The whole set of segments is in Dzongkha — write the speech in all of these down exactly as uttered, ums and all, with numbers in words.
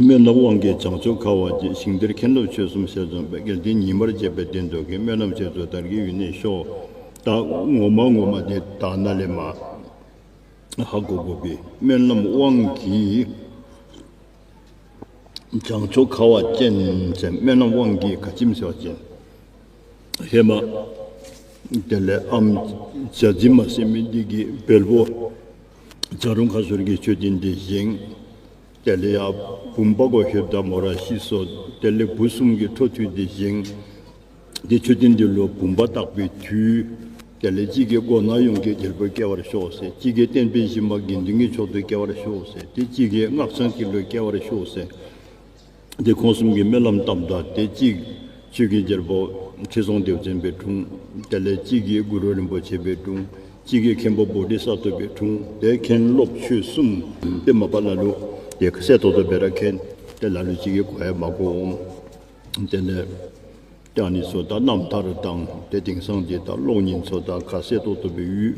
སྨོན་ལམ་དབང་གིས་བྱང་ཕྱོགས་ཁ་བ་ཅན། ཞིང་འདིར་མཁན་སློབ་ཆོས་གསུམ་ཞལ་འཛོམས་པའི། དགེ་ལྡན་ཉི་མར་བཅས་པའི་གདན་དུ་བསྐྱལ། སྨོན་ལམ་ཆོས་ཚོགས་དར་གྱི་ཡུན་གནས་ཤོག། ད་ངོ་མ་ངོ་མ་འདི་ད་ནཱ་ལས་མར་ཧ་གོ་དགོ་པས། སྨོན་ལམ་དབང་གིས་བྱང་ཕྱོགས་ཁ་བ་ཅན་ཟེར། སྨོན་ལམ་དབང་གིས་ག་ཅི་སྨོ་ཟེར་བ་ཅིན་ཧེ་མ་དེ་ལས་ཨམ་བྱ་རྫི་མ་ཟེར་མི་འདི་གིས་བལ་པོ་བྱ་རུང་ཁ་ཤོར་གྱི་མཆོད་རྟེན་འདི་བཞེངས། དེ་ལས་ཡར་བུམ་པ་གུ་ལྷོདཔ་ད་མོ་ར་ཤི་སོ། དེ་ལས་བུ་གསུམ་གྱི་འཕྲོ་མཐུད་དེ་བཞེངས། དེ་མཆོད་རྟེན་འདི་ལུ་བུམ་པ་བཏགས་པའི་དུས། དེ་ལས་གཅིག་གིས་སྒོ་ནང་ཡོངས་ཀྱི་རྒྱལ་པོར་སྐྱེ་བར་ཤོག་ཟེར། གཅིག་གིས་བསྟན་པའི་གཞི་མ་དགེ་འདུན་གྱི་མཆོག་ཏུ་སྐྱེ་བར་ཤོག་ཟེར། དེ་གཅིག་གིས་སྔགས་འཆང་གི་ལུ་སྐྱེ་བར་ཤོག་ཟེར། དེ་ཁོང་གསུམ་གྱིས་སྨོན་ལམ་བཏབ་ད་དེ་གཅིག་ཆོས་ཀྱི་རྒྱལ་པོ་ཁྲི་སྲོང་ལྡེའུ་བཙན་སྦེ་འཁྲུངས། དེ་ལས་གཅིག་གིས་གུ་རུ་རིན་པོ་ཆེ་སྦེ་འཁྲུངས། གཅིག་གིས་མཁན་པོ་བོ་དྷི་ས་ཏྭ་སྦེ་འཁྲུངས། དེ་མཁན་སློབ་ཆོས་གསུམ་དེ་མ་པ་ལ་ལུ་དེ་གསལ་ཏོག་ཏོ་སྦེ་ར་མཁྱེན། དེ་ལ་ལུ་ཅིག་གིས་གོ་ཡང་མ་གོ་འོང་། དེ་ལས་ད་ཨ་ནི་ཚུ་ད་རྣམ་ཐར་དང་དེ་དེང་སང་འདི་ད་གློག་བརྙན་ཚུ་ད་ཁ་གསལ་ཏོག་ཏོ་སྦེ་ཡོད།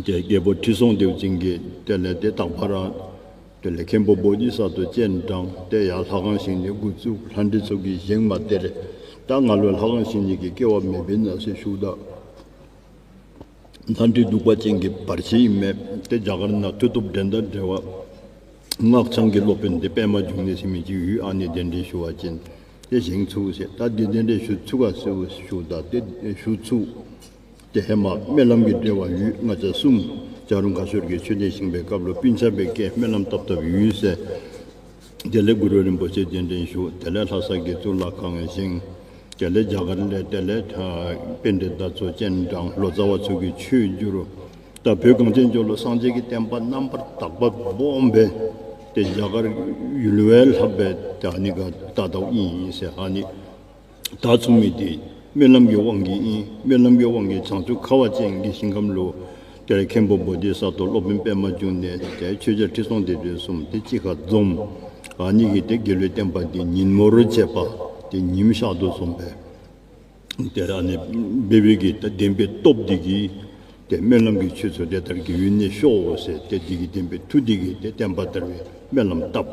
དེ་རྒྱལ་པོ་ཁྲི་སྲོང་ལྡེའུ་བཙན་གྱིས་དེ་ལས་དེ་དང་པ་ར་དེ་ལས་མཁན་པོ་བོ་དྷི་ས་ཏྭ་སྤྱན་དྲངས། དེ་ཡང་ལྷ་ཁང་བཞེངས་ནི་འགོ་བཙུགས། ལྷ་འདྲེ་ཚུ་གིས་བཞེངས་མ་སྟེར། ད་ང་ལུ་ལྷ་ཁང་བཞེངས་ནི་གི་སྐལ་བ་མེད་པས་ན་ཟེར་ཞུཝ་ད། ལྷ་འདྲེ་གདུག་པ་ཅན་གྱི་བར་ཆད་ཨིན་མས། དེ་རྒྱ་གར་ནང་མཐུ་སྟོབས་འགྲན་ཟླ་བྲལ་བ་སྔགས་འཆང་གི་སློབ་དཔོན་དེ་པདྨ་འབྱུང་གནས་ཟེར་མི་ཅིག་ཡོད། ཨ་ནི་གདན་འདྲེན་ཞུ་བ་ཅིན་དེ་བཞེངས་ཚུགས་ཟེར། ད་དེ་གདན་འདྲེན་ཞུ་ཚུགས་ག་ཟེར་ཞུཝ་ད་དེ་ཞུ་ཚུགས། དེ་ཧེ་མ་སྨོན་ལམ་གྱི་འབྲེལ་བ་ཡོད། ང་བཅས་གསུམ་བྱ་རུང་ཁ་ཤོར་གྱི་མཆོད་རྟེན་བཞེངས་པའི་སྐབས་ལུ་སྤུན་ཆ་སྦེ་བཀལ་སྨོན་ལམ་བཏབ་བཏབ་ཡོད་ཟེར། དེ་ལས་གུ་རུ་རིན་པོ་ཆེ་གདན་འདྲེན་ཞུ། དེ་ལས་ལྷ་ས་གི་གཙུག་ལག་ཁང་བཞེངས། དེ་ལས་རྒྱ་གར་ལས་དེ་ལས་ད་པཎྜི་ཏ་ཚུ་སྤྱན་དྲངས། ལོ་ཙཱ་བ་ཚུ་གིས་ཆོས་བསྒྱུར། ད་བོད་གངས་ཅན་ལྗོངས་ལུ་སངས་རྒྱས་ཀྱི་བསྟན་པ་རྣམ་པར་དག་པ་སྦོམ་སྦེ་དེ་རྒྱ་གར་ཡུལ་བས་ལྷག་པའི་ད་ཨ་ནི་ག་ད་ལྟོ་ཨིན་ཟེར། ཨ་ནི་ད་ཚུགས་མི་འདི་སྨོན་ལམ་གྱི་དབང་གིས་ཨིན། སྨོན་ལམ་གྱི་དབང་གིས་བྱང་ཆུབ་ཁ་བ་ཅན་གྱི་ཞིང་ཁམས་ལུ་དེ་ལས་མཁན་པོ་བོ་དྷི་ས་ཏྭ་སློབ་དཔོན་པདྨ་འབྱུང་གནས་དེ་ཆོས་རྒྱལ་ཁྲི་སྲོང་ལྡེ་བཙན་གསུམ་དེ་གཅིག་ཁར་འཛོམས། ཨ་ནི་གིས་དེ་རྒྱལ་བའི་བསྟན་པ་འདི་ཉིན་མོར་བྱེད་པ་དེ་ཉིམ་ཤར་དོ་བཟུམ་སྦེ་དེ་ཨ་ནི་འབད་བའི་གི་ད་བདེན་པའི་སྟོབས་འདི་གིས་དེ་སྨོན་ལམ་གྱི་ཆོས་ཚུ་དེ་དར་གྱི་ཡུན་གནས་ཤོག་ཟེར། དེ་འདི་གི་བདེན་པའི་མཐུ་འདི་གིས་དེ་བསྟན་པ་དར་བའི་སྨོན་ལམ་བཏབ།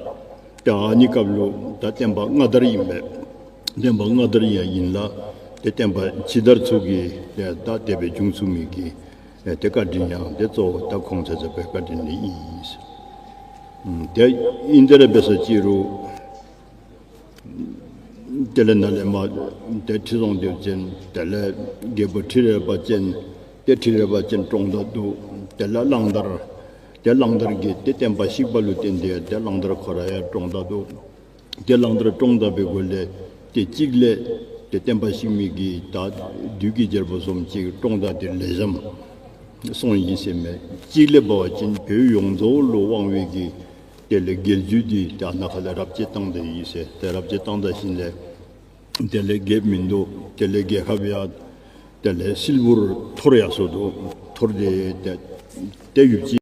དེ་ཨ་ནི་སྐབས་ལུ་ད་བསྟན་པ་སྔ་དར་ཨིན་པས། བསྟན་པ་སྔ་དར་ཡང་ཨིན་ལ་དེ་བསྟན་པ་ཕྱི་དར་ཚུ་གི་དེ་ད་དེ་སྦེ་འབྱུང་ཚུགས་མི་གི་དེ་བཀའ་དྲིན་ཡང་དེ་གཙོ་བོ་ད་ཁོང་ཆ་ཁྱབ་ཀྱི་བཀའ་དྲིན་ཨིན། དེ་ཨིན་དེ་ར་འབད་ས་ཅི་རུང་དེ་ལས་ནཱ་ལས་མར་དེ་ཁྲི་སྲོང་ལྡེའུ་བཙན་དེ་ལས་རྒྱལ་པོ་ཁྲི་རལ་པ་ཅན་དེ་ཁྲི་རལ་པ་ཅན་བཀྲོངས་ད་འདུག། དེ་ལས་གླང་དར་དེ་གླང་དར་གྱིས་དེ་བསྟན་པ་བཤིག་པ་ལུ་བརྟེན་ཏེ་དེ་གླང་དར་ཁོ་ར་ཡང་བཀྲོངས་ད་འདུག། དེ་གླང་དར་བཀྲོངས་ད་པའི་སྒོ་ལས་དེ་གཅིག་ལས་དེ་བསྟན་པ་བཤིག་མི་གི་ད་བདུད་ཀྱི་རྒྱལ་པོ་བཟུམ་ཅིག་བཀྲོངས་ད་དེ་ལེགས་ཤོམ་སོང་ཡི་ཟེར་མས། གཅིག་ལས་འབད་བ་ཅིན་བོད་ཡོངས་རྫོགས་ལུ་དབང་བའི་གི་དེ་ལས་རྒྱལ་བརྒྱུད་འདི་ད་ནཱ་ཁ་ལས་རབས་ཆད་བཏང་ད་ཡི་ཟེར། དེ་རབས་ཆད་བཏང་ད་ཞིནམ་ལས་དེ་ལས་རྒྱལཔོ་མིན་འདུག། དེ་ལས་རྒྱལ་ཁབ་ཡང་དེ་ལས་སིལ་བུར་འཐོར་ཡར་སོ་འདུག། འཐོར་ཏེ་དེ་དེ་ཡུདཔ་ཅིག་